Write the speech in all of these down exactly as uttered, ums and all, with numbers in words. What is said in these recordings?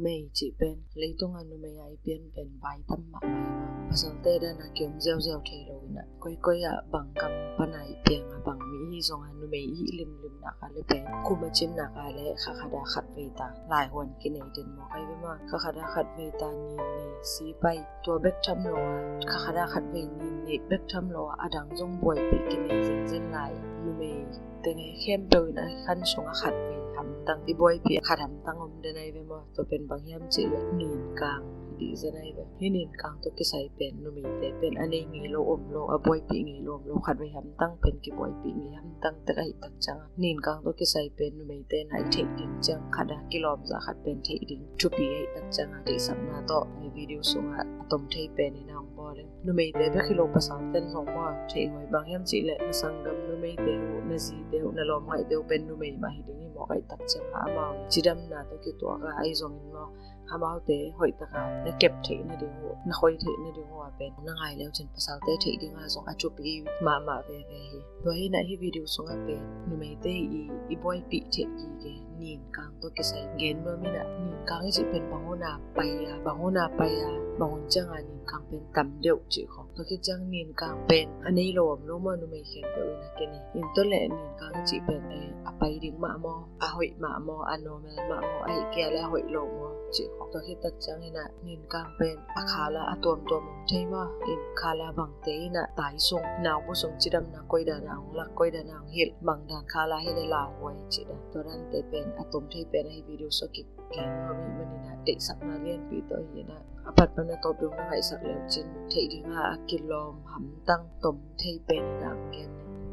Numei cih pen leitung a numei a i pian pen vai tam mahmah hi. Pasalte dan a kiom ziauziau thei lo in ah, koikoi ah bang gam pan a i piang a, bang mi hi zong a, numei i hih limlim nak a le pen kum a cin nak a le kha khat a khat vei ta laihuan kinei den mawk ai ve maw. Kha khat a khat vei ta nin nei si pai, tua bek tham lo a, kha khat a khat vei nin nei bek tham lo a, a dang zong buaipih kinei zenzen lai. Numei teng hi khempeuh in a khan sung a khat vei hamtang i buaipih, khat hamtang om den ai ve maw. Tua pen bang hiam cih leh nin kang hi dih zen ai ve. Hih nin kang tawh kisai pen numeite pen a nei ngei lo om lo, a buaipih ngei lo om lo, khat vei hamtang pen kibuaipih ngei hamtang tek ahih tak ciang a, nin kang tawh kisai pen numeite in a i theih ding ciang khat a kilawm zah khat pen theih ding thupi ahih tak ciang a, deihsakna tawh hi video sungah a tom thei pen in a hong bawl in. Numeite bek hi lo, pasalte'n zong maw, theih huai. Bang hiam cih leh na sanggam numeite uh, na zite uh, na lawmngaihte uh pen numei mah hi ding hi mawk ahih tak ciang a, amau cidamna tawh kituak a, ahi zongin maw, amaute hoih tak a na kep theih nading uh, na khoi theih nading uh a pen na ngai leu cin pasalte theih ding a zong a thupi mahmah veve hi. Tua hi in ah hih video sungah pen numeite i, i buaipih theih gige nin kang tawh kisai gen nuam in ah, nin kang i cih pen bang hun a pai a, bang hun a pai a, bang hun ciang a nin kang pen tam deuh cih khawng. Tua khit ciang nin kang pen a nei lo om lo maw, numei khempeuh in a kinei. In tua leh nin kang i cih pen, eh, a pai ding mah maw, a hoih mah maw, a normal mah maw, ahih kei leh a hoih lo maw cih khawng. Tua khit tak ciang in ah nin kang pen a khala a tuamtuam om thei maw. In khala bangte in ah tai sung, naubu sung cidamna koi dan a hong lak, koi dan a hong hilh, bang dan khala hi leh lauhuai cih dan. Tua dante pen a tom thei pen a hih video sungah kigen nuam i hih manin ah deihsakna lianpi tawh hi in ah, a pat pan a tawp dong na ngaihsak leu cin theih ding a a kilawm hamtang tom thei pen in ah hong gen.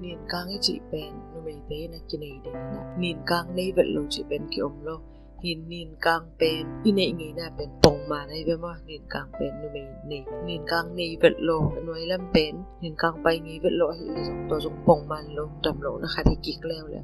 Nin kang i cih pen numeite in a kinei den in ah, nin kang nei vet lo cih pen kiom lo. Hih nin kang pen i neih ngeina pen pongman ai ve maw. Nin kang pen numei nei, nin kang nei vet lo, a nuai lam pen nin kang pai ngei vet lo ahih leh zong tua zong pongman lo, dam lohna khat hi kik leuleu.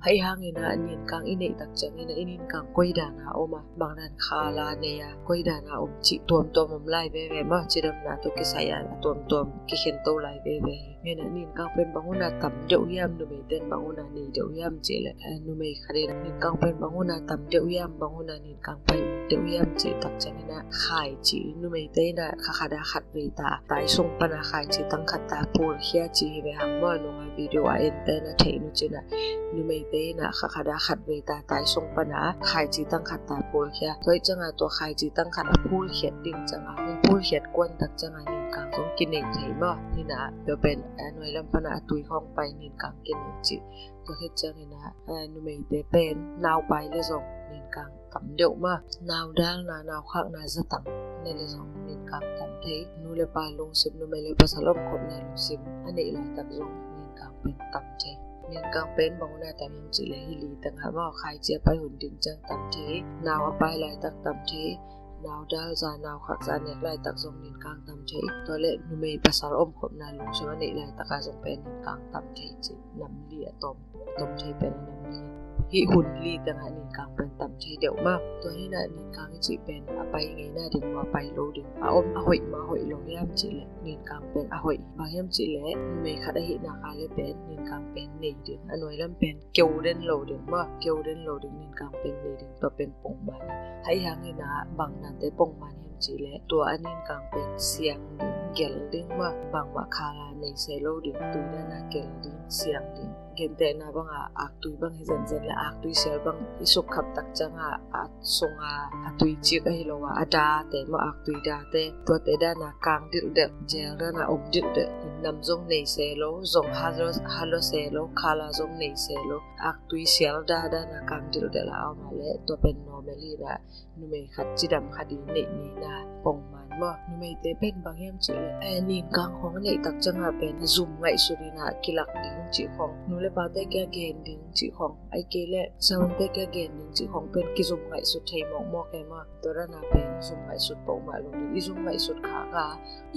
Ahih hangin ah nin kang i neih tak ciangin ah i nin kang koi dan a om a, bang dan khala nei a, koi dan a om cih tuamtuam om lai veve maw. Cidamna tawh kisai a tuamtuam kikhen to lai veve hi. Hih in ah nin kang pen bang hun a tam deuh hiam, numeite'n bang hun a nei deuh hiam cih leh, eh, numei khat in ah nin kang pen bang hun a tam deuh hiam, bang hun a nin kang pai deuh hiam cih tak ciangin ah khaici, numeite in ah kha khat a khat vei ta, tai sung pan a khaici tang khat ta phulkhia cih hi ve hang maw. Nung a video a ente na theih nu cin ah, numeite in ah kha khat a khat vei ta, tai sung pan a khaici tang khat ta phulkhia. Tua ahih ciang a tua khaici tang khat a phulkhiat ding ciang a, hong phulkhiat kuan tak ciang a nin kang zong kinei thei maw. Hih in ah tua pen a nuai lam pan a a tui khawng pai nin kang kinei cih. Tua khit ciangin ah, eh, numeite pen nau pai leh zong nin kang tam deuh maw. Nau dalna, nau khakna zatang nei leh zong nin kang tam thei. Nu le pa lungsim, numei le pasal omkhopna lungsim a neih laitak zong nin kang pen tam thei. Nin kang pen bang hun a tam hiam cih leh hih li teng ah maw, khaici a pai hun ding ciang tam thei. Nau a pai laitak tam thei. Nau dal zah, nau khak zah nek laitak zong nin kang tam thei. Tua leh numei pasal omkhopna lungsim a neih laitak a zong pen nin kang tam thei cih nam li a tom, tom thei pen a nam li. Hih hun li teng ah nin kang pen tam thei deuh maw. Tua hi in ah nin kang i cih pen a pai ngeina ding maw, a pai lo ding, a om, a hoih maw, a hoih lo hiam cih leh nin kang pen a hoih. Bang hiam cih leh numei khat ahih nak a leh pen nin kang pen nei ding, a nuai lam pen keu den lo ding maw, keu den lo ding, nin kang pen nei ding, tua pen pongman. Ahih hangin ah bang dante pongman hiam cih leh tua a nin kang pen siang ding, gel ding maw, bangmah khala nei se lo ding, tui dan a gel ding, siang ding. Gentehna bang a aktui bang hi zenzen leh, aktui sial bang i sukkhap tak ciang a, a sung a a tui cik ahi lo a, a date maw, aktui date, tuate dan a kang dilhdelh, gel dan a om dilhdelh. Nam zong nei se lo, zong ha lua, ha lua se lo, khala zong nei se lo, aktui sial da dan a kang dilhdelh a om a leh tua pen normal hi in ah, numei khat cidam khat i neih ngeina pongman maw. Numeite pen bang hiam cih leh, eh, nin kang khawng a neih tak ciang a pen zum ngaihsut in ah kilak ding cih khawng, nu le pate kiang gen ding cih khawng, ahih kei leh siavuante kiang gen ding cih khawng pen kizum ngaihsut thei mawkmawk e maw. Tua dan a pen zum ngaihsut peuhmah lo ding. I zum ngaihsut khak a,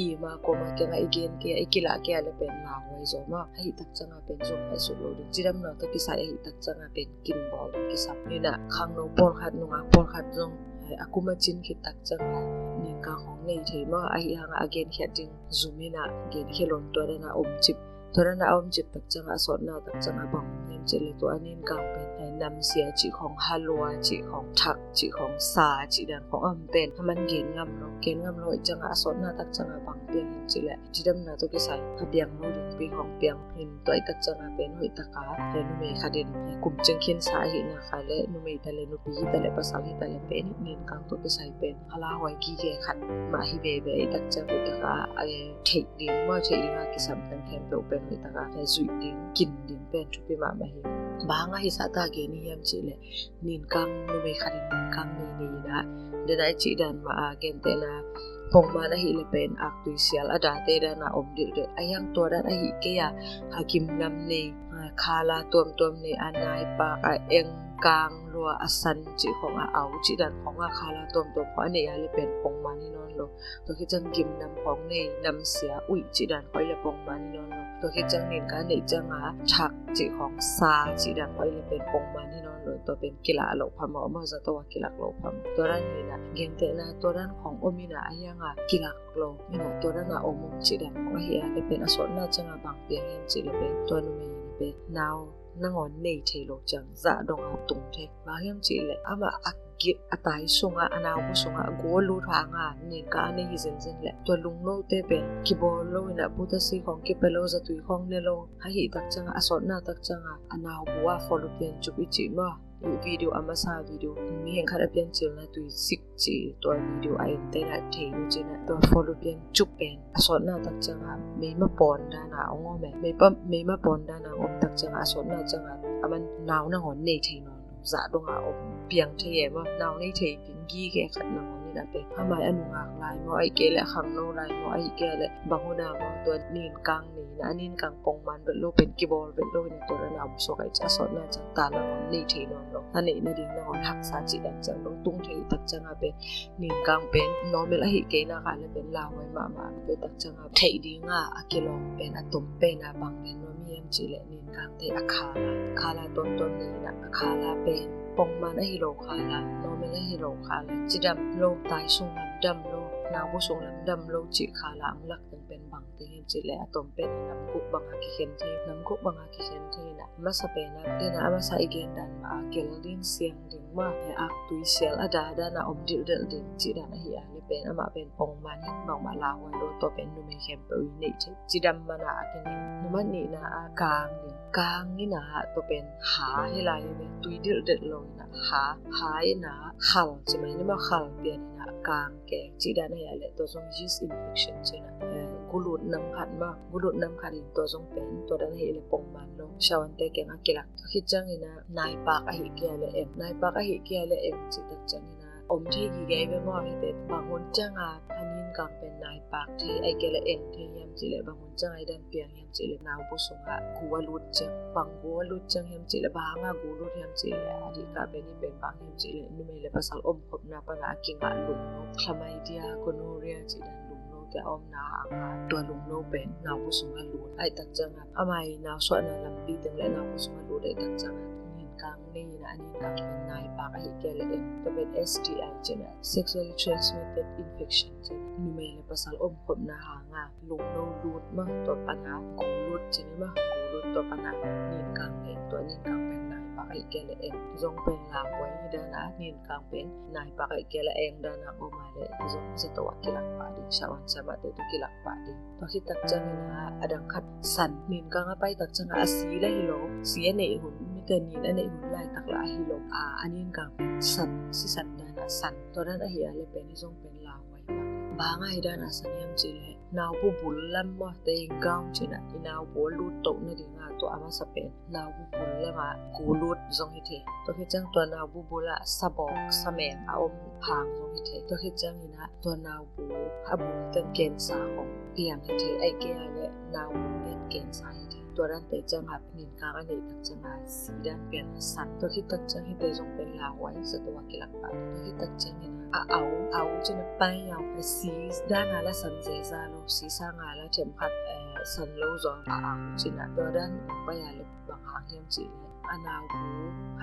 i ma kuama kiangah i gen kei a, i kilah kei a leh pen lauhuai zaw maw. Ahih tak ciang a pen zum ngaihsut lo ding. Cidamna tawh kisai ahih tak ciang a pen kin bawl ding kisam. Hi in ah khangno pawlkhat, nungak pawlkhat zong, eh, a kum a cin khit tak ciang a nin kang khawng nei thei maw. Ahih hang a a genkhiat ding zum in ah genkhia lo in, tua dan a omcip. Tua dan a omcip tak ciang a, a sawtna tak ciang a bang, Cih leh tua a nin kang pen ai namsia cih khawng, halua cih khawng, thak cih khawng, sa cih dan khawng a om pen a man gen ngam lo, gen ngam lo. Ih ciangah a sawtna tak ciangah bang piang hiam cih leh cidamna tawh kisai a piang lo ding pi khawng piang in, tua ih tak ciangah pen hoih takah pen numei khat in kum cing khinsa ahih nak leh numei ta leh nupi hi ta leh pasal hi ta leh pen nin kang tawh kisai pen a lauhuai gige khat mah hi veve. Ih tak ciang hoih takah a theih ding maw, theih dingah kisam teng khempeuh pen hoih takah a zuih ding, kin ding pen thupi mahmah hi. Bang hang a hih sahta gen i hiam cih leh nin kang, numei khat in nin kang nei nei in ah, den a i cih dan mah a gentehna pongman ahih leh pen aktui sial a date dan a om dilhdilh a hiang, tua dan ahih kei a a gimnam nei, a khala tuamtuam nei, a naipak, a eng, kang, lua, a san cih khawng, a au cih dan khawng, a khala tuamtuam khawng a nei a leh pen pongman hi nawn lo. Tua khit ciang gimnam khawng nei, namsia, uih cih dan khawng leh pongman hi nawn lo. Tua khit ciang nin kang a neih ciangah thak cih khawng, sa cih dan khawng leh pen pongman hi nawn lo. Tua pen kilah loh phamawh maw, zato a kilak loh phamawh. Tua dan hi in ah gentehna tua dan khawng om in ah a hiang a kilak lo in ah, tua dan a om om cih dan khawng ahih a leh pen a sawtna ciangah bang piang hiam cih leh pen tua numei in ah pen nau nangawn nei thei lo ciang zah dongah tung thei. Bang hiam cih leh amah a gik a tai sungah, a naubu sungah a gu a lut hangah nin kang a nei hi zenzen leh tua lungnote pen kibawl lo in ah, bu tasi khawng kipia lo, zatui khawng ne lo, ahih tak ciangah a sawtna tak ciangah a naubu a folupian cup i cih maw, video a masa video, mihing khat a piancilna tui sik cih tua video a ente na thei uh cih na, tua folupian cup pen a sawtna tak ciangah meima pawn dan a ong om e. Meima pawn dan a ong om tak ciangah a sawtna ciangah a man nau nangawn nei thei nawn lo, zah dongah om piang thei e maw, nau nei thei ding gige khat nangawn in a pen a mai a nungak lai maw, ahih kei leh a khangno lai maw, ahih kei leh bang hun a maw, tua nin kang nei in a, a nin kang pongman vet lo pen kibawl vet lo in a, tua dan a om suak ahih ciang a sawtna ciang ta nangawn nei thei nawn lo, ta neih nading nangawn haksa cih dan ciang lo tung thei tak ciangah pen nin kang pen normal ahih kei nak leh pen lauhuai mahmah pen tak ciangah theih dingah a kilawm pen a tom pen a bang pen nuam hiam cih leh nin kangte a khala, khala tuamtuam nei in a, a khala pen pongman ahi lo khala, normal ahi lo khala, cidam lo, tai sung lam dam lo, naubu sung lam dam lo cih khala ang lak teng pen bang teng hiam cih leh a tom pen a namguk banga kikhen thei, namguk banga kikhen thei in a, masa pen a, den a masa i gen dan mah a gel ding, siang ding maw, aktui sial a da dan a om dilhdilh ding cih dan ahih a leh pen amah pen pongman hi, bangmah lauhuai lo, tua pen numei khempeuh i neih thei. Cidam man a a kinei. Number nihna a kang ding. Kang in a tua pen ha hi lai ve, tui dilhdilh lo in a ha, ha in a khal ci mai ni maw, khal pian in a kang keng cih dan ahih a leh tua zong yeast infection ci in a, eh, gulut nam khat maw, gulut nam khat in tua zong pen tua dan ahih leh pongman lo, shawan te kiangah kilak. Tua khit ciangin a naipak ahih kei a leh eng, naipak ahih kei a leh eng cih tak ciangin a om thei gige ve maw, hite bang hun ciang a a nin kang pen naipak thei, ahih kei leh eng thei hiam cih leh bang hun ciang a i dan piang hiam cih leh naubu sungah gu a lut ciang, bang gu a lut ciang hiam cih leh bang hang a gu lut hiam cih leh a dihtah pen i pen bang hiam cih leh numei leh pasal omkhopna pan a a kingah lungno, chlamydia, gonorrhea cih dan lungno te a omna hang a tua lungno pen naubu sungah lut ahih tak ciang a, a mai nausuahna lampi teng leh naubu sungah lut ahih tak ciang a nin kang nei in a, a nin kang pen naipak ahih kei leh eng, tua pen S T I ci in a, sexually transmitted infection ci in a, numei leh pasal omkhopna hang a lungno lut maw, tua pan a gu lut ci ni maw, gu lut, tua pan a nin kang nei, tua nin kang pen naipak ahih kei leh eng, zong pen lauhuai hi dan a, nin kang pen naipak ahih kei leh eng dan a om a leh zong zato a kilak pah ding, shawan siamahte tawh kilak pah ding. Tua khit tak ciangin a, a dang khat san, nin kang a pai tak ciang a, a si leh hi lo, si a neih hun, mite nin a neih hun laitak lah a hi lo a, a nin kang pen san, sisan dan a san, tua dan ahih a leh pen hi zong pen lauhuai hi. Bang a hi dan a san hiam cih leh naubu bul lam maw, teng gaung ci in a, i naubu a lut toh nading a tua a masa pen naubu bul lam a gu lut zong hi thei. Tua khit ciang tua naubu bul a sabawk, sameng a om hang zong hi thei. Tua khit ciangin a tua naubu a bul teng cancer khawng piang hi thei, ahih kei a leh naubu pen cancer hi thei. Tua dante ciang a nin kang a neih tak ciang a si dan pian a san. Tua khit tak ciang hite zong pen lauhuai, zato a kilak pah. Tua khit tak ciangin a au, au ci in a pai au, a si dan a la san zeza lo, si sang a la themkhat, eh, san lo zaw a au ci in a, tua dan pai a leh bang hang hiam cih leh a naubu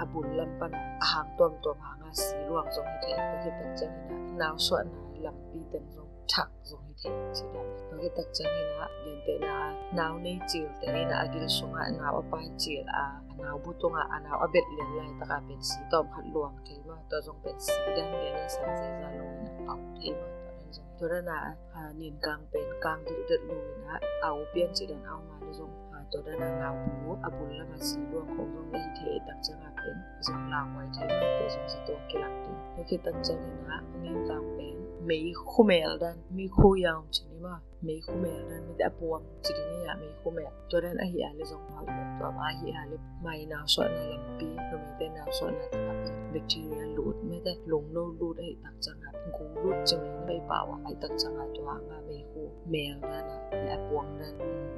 a bul lam pan a hang tuamtuam hang a si luang zong hi thei. Tua khit tak ciangin a nausuahna lampi teng zong thak zong hi thei ci dan. Tua khit tak ciangin ah, gentehna nau nei cilte in ah, a gil sungah nau a pai cil a, a nau bu tungah a nau a belh lian laitak a pen si tawm khat luang thei maw. Tua zong pen si dan lian a san zeza lo in ah pau thei maw. Tua dan zong, tua dan ah, a, ninkang pen kang dildel lo in ah, au pian ci dan au mah le zong, a, tua dan a nau bu a bul lam a si luang khong zong hi thei tak ciang a pen zong lauhuai thei maw. Tua zong zato kilak ding. Tua khit tak ciangin ah, ninkang pen mei khumel dan, mei khu yaung ci ni maw. Mei khumel dan, mite a puang ci ding hi a, mei khumel. Tua dan ahi a le zong hoih lo. Tua mah ahi a le mai nau suahna lampi, numeite nau suahna tengah pen bacteria lut, mite lungno lut ahi tak ciang a, gu lut ci mai, mai pau a ahi tak ciang a, tua hang a mei khumel dan a, a puang dan,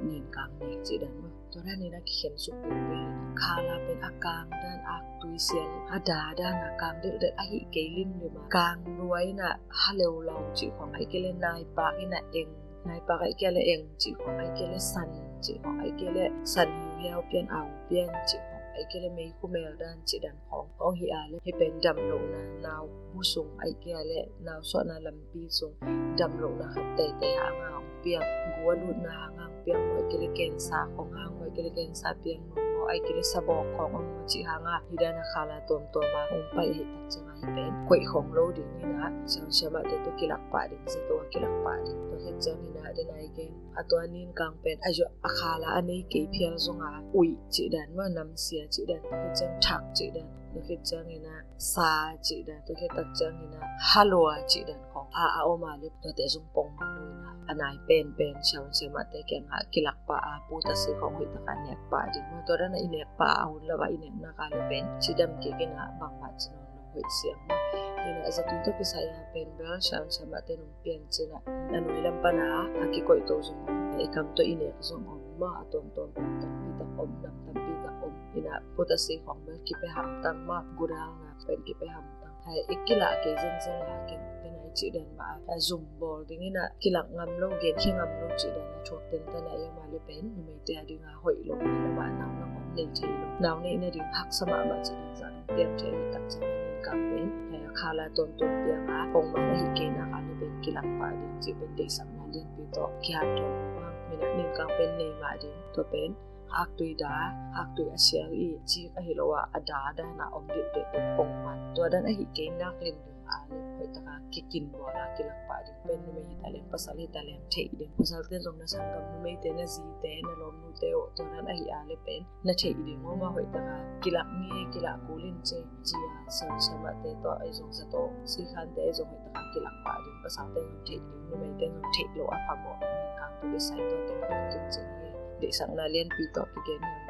ninkang nek ci dan maw. Tua dan in ah kikhen suk peuhpeuh in ah, khala pen a kang dan, aktui sial a da dan a kang dildel ahi kei limlim a, kang lua in ah ha leuleu cih khong ahih kei leh naipak in ah eng, naipak ahih kei leh eng cih khong ahih kei leh san cih khong ahih kei leh san hiuhiau pian, au pian cih khong ahih kei leh mei khumel dan ci dan khong hong hi a le, hih pen damlohna, nau bu sung ahih kei leh nau suahna lampi sung damlohna khat teitei hang a hong piang, gu a lutna hang a hong piang, ahih kei leh cancer khong hang, ahih kei leh cancer piang maw, ahih kei leh sabawk khong om maw cih hang a, hih dan a khala tuamtuam a hong pai ahih tak ciang a, hih pen koih khong lo ding in ah, siamsiamahte tawh kilak pah ding, zato a kilak pah ding. Tua khit ciangin ah, den ai gen, a tua ninkang pen a zua a khala a nei kei phial zong a, uih cih dan maw, namsia cih dan, tua khit ciang thak cih dan, tua khit ciangin ah sa cih dan, tua khit tak ciangin ah halua cih dan khong a, a om a le, tuate zong pongman lo in ah, a nai penpen siamsiamahte kiangah kilak pah a, put a si khong hoih tak a nek pah ding maw. Tua dan a i nek pah a, hun lam a i nek nak a le pen cidam kik in ah, bangmah ci nawn lo, hoih siam maw. Hi in ah, a zatui tawh kisai a pen bel siamsiamahte nong piancil in ah, a nuai lam pan a, a kikoihto zong om, i kam tawh i nek zong om maw, a tuamtuam, kum tampi tak om, nam tampi tak om. Hi in ah, put a si khong bel kipia hamtang maw, gudalna pen kipia hamtang. Hai, i kilak kei zenzen a, ken, ken ai cih dan mah a, a zum bawl ding in ah kilak ngam lo, genkhia ngam lo cih dan a, thuak tentan a i om a le pen numeite a ding a hoih lo mah, lo mah, nau nangawn nei thei lo, nau neih nading haksa mahmah cih dan zah nong piang thei ahih tak ciang a, ninkang pen, eh, khala tuamtuam piang a, pongman ahih kei nak a le pen kilak pah ding cih pen deihsakna lianpi tawh kihanthawn lo hang. Hi in ah, ninkang pen nei mah ding, tua pen aktui da, aktui a sial i cik ahi lo a, a da dan a om dildel ding, pongman. Tua dan ahih kei nak limlim a le, hoih tak a kikin bawl a kilak pah ding pen numei hi ta leng, pasal hi ta leng theih ding. Pasalte zong na sanggam numeite, na zite, na lawmnute aw, tua dan ahih a le pen na theih ding aw maw, hoih tak a kilak ni, kilak kul in ci, ci a, siamsiamahte tawh ahi zong, zato sikhante ahi zong hoih tak a kilak pah ding. Pasalte zong theih ding, numeite zong theih loh a phamawh. Ninkang tua kisai tua teng pen kin ci hi. Deihsakna lianpi tawh kigen hi.